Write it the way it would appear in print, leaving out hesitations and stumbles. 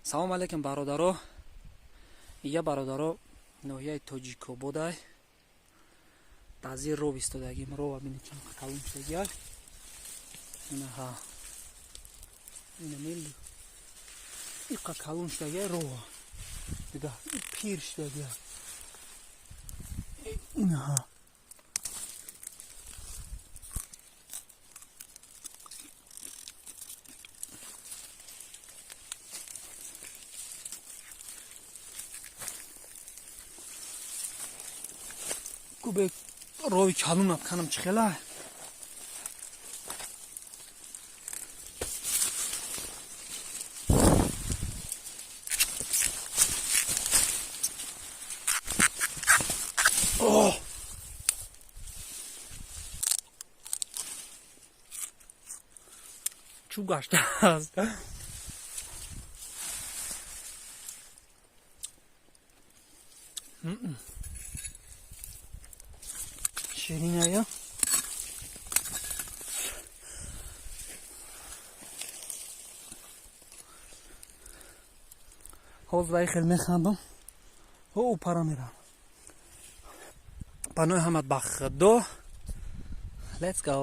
Салом алейкум, бародаро. Ия, бародаро, ноҳияи Тоҷикободай, дар зир ров истодагим. Рова бинед, чанд калон шудагиай. Инаҳа, инамел иқа калон шудагиай рова. Дига пир шудагиай. Инаҳа, кубе рови калон абканам, чӣ хела. Чӯб гаштааст. Шириная. Ҳозир вай хел механдам, ҳо, пара мерам. Панои ҳамат ба Худо. Let's go.